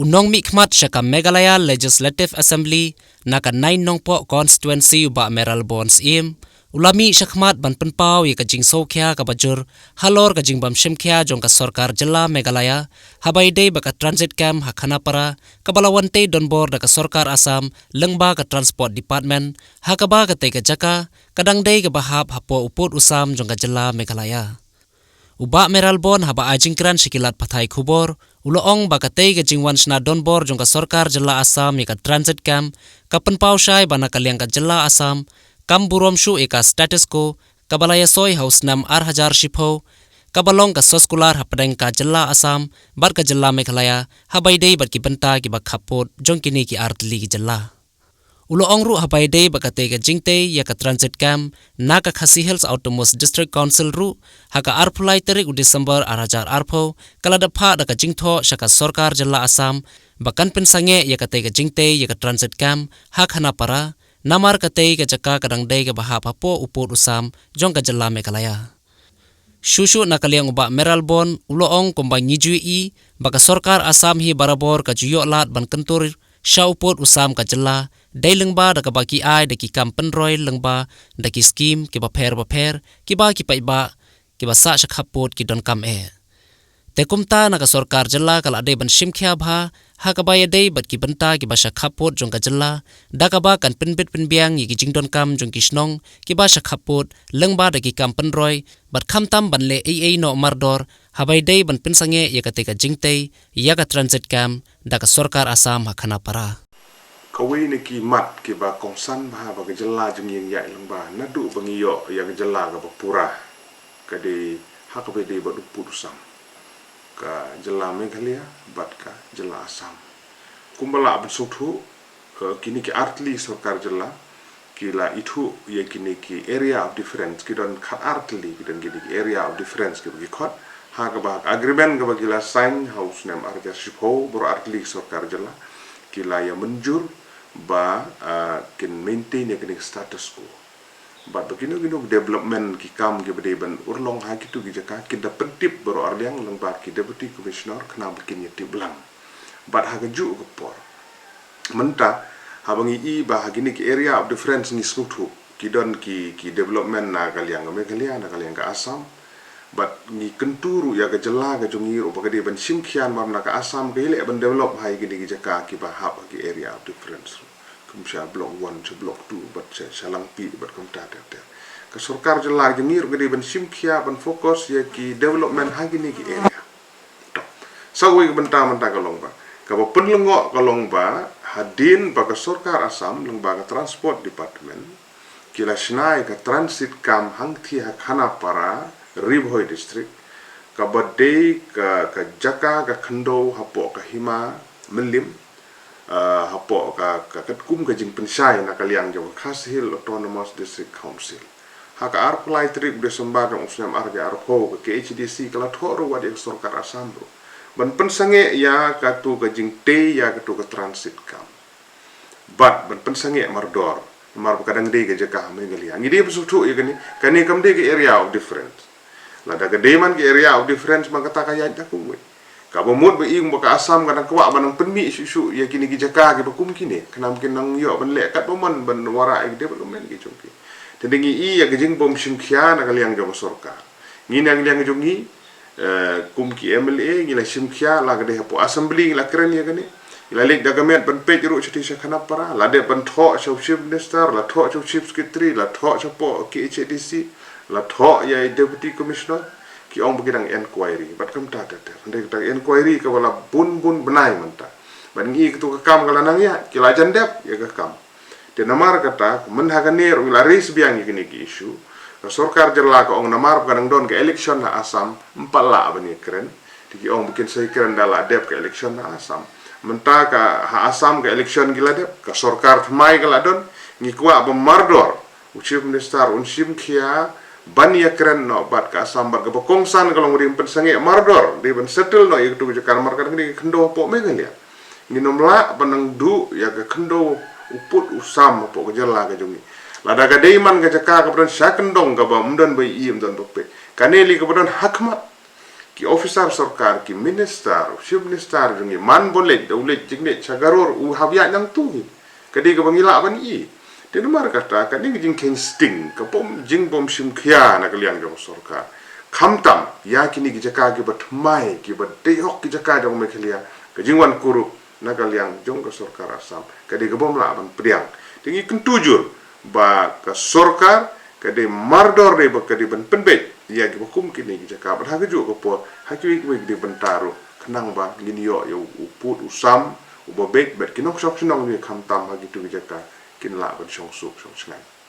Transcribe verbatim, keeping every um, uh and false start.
U nongmihkhmat sha ka Meghalaya Legislative Assembly na ka Nine Nongpoh Constituency, u Bah Mayralborn Syiem, u la mih shakhmat ban pynpaw ïa ka jingsngewkhia kaba jur halor ka jingbym shimkhia jong ka sorkar jylla Meghalaya haba ïadei bad ka transit camp ha Khanapara, kaba la wan tei donbor da ka sorkar Assam lyngba ka Transport Department, ha kaba katei ka jaka ka dang dei kaba hap hapoh u pud u sam jong ka jylla Meghalaya. U Bah Mayralborn, haba ai jingkren sha ki lad pathai khubor, u la ong ba katei ka jingwan shna donbor jong ka sorkar jylla Assam ïa ka transit camp ka pynpaw shai ba na ka liang ka jylla Assam kam burom shuh ïa ka status quo kaba la ïasoi ha u snem ar hajar shiphew, kaba long ka soskular hapdeng ka jylla Assam bad ka jylla Meghalaya haba ïadei bad ki bynta kiba khappud jong kine ki artylli ki jylla. U la ong ruh haba ïadei bad katei ka jingtei ïa ka transit camp, na ka Khasi Hills Autonomous District Council ruh, ha ka arphew lai tarik u December ar hajar arphew, ka la dap phah da ka jingthoh sha ka sorkar jylla Assam ba kan pynsangeh ïa katei ka jingtei ïa ka transit camp ha Khanapara, namar katei ka jaka ka dang dei kaba hap hapoh u pud u sam jong ka jylla Meghalaya. Shuh shuh na ka liang u Bah Mayralborn u la ong kumba ngi ju ïohi ba ka sorkar Assam hi barabor ka ju ïoh lad ban kyntur sha u pud u sam ka jylla, dei lyngba da kaba ki ai da ki kam pynroi lyngba da ki skim kiba pher bapher kiba ki paidbah kiba sah sha khappud ki donkam eh. Te kumta na ka sorkar jylla ka la dei ban shimkhia bha ha kaba ïadei bad ki bynta kiba sha khappud jong ka jylla, da kaba kan pynbit pynbiang ïa ki jingdonkam jong ki shnong kiba sha khappud lyngba da ki kam pynroi, bad khamtam ban leh ei ei noh mardor haba ïadei ban pynsangeh ïa katei ka jingtei ïa ka transit camp da ka sorkar Assam ha Khanapara. Kawei na ki mat kiba kongsan bha ba ka jylla jong ngi ïeng ïaid lyngba naduh ba ngi ïoh ïa ka jylla kaba pura, ka dei ha kaba ïadei bad u pud u sam ka jylla Meghalaya bad ka jylla Assam. Kumba lah ban sngewthuh, eh, kine ki artylli sorkar jylla ki la ithuh ïa kine ki area of difference, ki don khat artylli, ki don kine ki area of difference kiba ki khot ha kaba ha ka agreement kaba ki la sign ha u snem ar hajar shiphew, baroh artylli sorkar jylla ki la ïa mynjur ba, ah, kin maintain ïa kine ki status quo. Bad ba kino kino ki development, ki kam kiba dei ban urlong ha kito ki jaka, kin da pyntip baroh arliang lyngba ki Deputy Commissioner khnang ba kin ïa tip lang. Bad ha kajuh ka por mynta, haba ngi i ba ha kine ki area of difference ngi sngewthuh ki don ki, ki development na ka liang ka Meghalaya, na ka liang ka Assam, bad ngi kyntu ruh ïa ka jylla ka jong ngi ruh ba ka dei ban shimkhia namar na ka Assam ka ïaleh ban develop ha kine ki jaka kiba hap ha ki area of difference. Kum sha block one, sha block two, bad sha, sha Langpih, bad kumta ter ter. Ka sorkar jylla ka jong ngi ruh ka dei ban shimkhia, ban focus ïa ki development ha kine ki area. To, sa kawei ka bynta mynta ka long ba, kaba pynlyngngoh ka long ba hadien ba ka sorkar Assam lyngba ka Transport Department ki la shna ïa ka transit camp hangthie ha Khanapara, Ri Bhoi District, kaba dei ka, ka jaka ka khyndew hapoh ka hima Mylliem, ah, hapoh ka, ka katkum ka jingpynshai na ka liang jong ka Khasi Hills Autonomous District Council. Ha ka arphew lai tarik December jong u snem ar hajar arphew, ka K H A D C ka la thoh ruh wat ïa ka sorkar Assam ruh ban pynsangeh ïa kato ka jingtei ïa kato ka transit camp. Bad ban pynsangeh mardor, namar ba ka dang dei ka jaka ha Meghalaya. Ngi dei ban sngewthuh ïa kane, kane kam dei ka area of difference. Lada ka dei man ka area of difference, ma kata ka ïaid da kumwei. Kaba mut ba ïohi ba ka Assam ka dang kwah ban nang pynmih shuh shuh ïa kine ki jaka kiba kum kine, khnang ba kin nang ïoh ban leh katba mon ban wanrah ïa ki development ki jong ki. Te ngi i ïa ka jingbym shimkhia na ka liang jong ka sorkar. Ngi na ka liang jong ngi, eh, kum ki M L A ngi la shimkhia, la ka dei hapoh Assembly ngi la kren ïa kane. Ngi la leit da ka met ban peit ruh shatei sha Khanapara, la dep ban thoh sha u Chief Minister, la thoh sha u Chief Secretary, la thoh shapoh K H A D C, la thoh ïa i Deputy Commissioner. Ki ong ba ki dang inquiry, bad kumta ter ter. Hynrei kata inquiry kaba la bun bun bnai mynta. Bad ngi i kato ka kam ka la nang ïaid, ki la jan dep ïa ka kam. Te namar kata, mynta ha kane ruh ngi la raise biang ïa kine ki issue. Ka sorkar jylla ka ong namar ba ka dang don ka election ha Assam, ym pat lah ban ïa kren. Te ki ong ba kin sa ïa kren da la dep ka election ha Assam. Mynta ka ha Assam ka election ki la dep, ka sorkar thymmai ka la don, ngi kwah ba mardor u Chief Minister un shimkhia ban ïa kren noh bad ka Assam, bad kaba kongsan ka long ba dei ban pynsangeh mardor, dei ban settle noh ïa kato ka jaka namar ka dang dei ka khyndew hapoh Meghalaya. Ngin ym lah ban nang duh ïa ka khyndew u pud u sam hapoh ka jylla ka jong ngi. Lada ka dei man ka jaka kaba don sha kyndong kaba ym don ba ïohi ym don ba peit. Kane lei kaba don ha khmat. ki officer sorkar, ki minister, u chief minister jong ngi man ba u leit, da u leit jingeh sha Garor, u hap ïaid nangtu hi. Ka dei kaba ngi lah ban i. Te namar kata, ka dei ka jingkheiñ sting, ka bym, jingbym shim khia na ka liang jong sorkar. Khamtam ïa kine ki jaka kiba thymmai, kiba dei hok ki jaka jong Meghalaya, ka jingwan kurup na ka liang jong ka sorkar Assam, ka dei ka bym lah ban pdiang. Te ngi kyntu jur ba ka sorkar ka dei mardor, dei ba ka dei ban pynbeit ïa kiba kum kine ki jaka, bad ha kajuh ka por ha kiwei kiwei ki dei bynta ruh, khnang ba ngin ïoh ïa u pud u sam uba beit, bad ki nongshong shnong jong ngi khamtam ha kito ki jaka kin lah ban shong suk shong shngaiñ.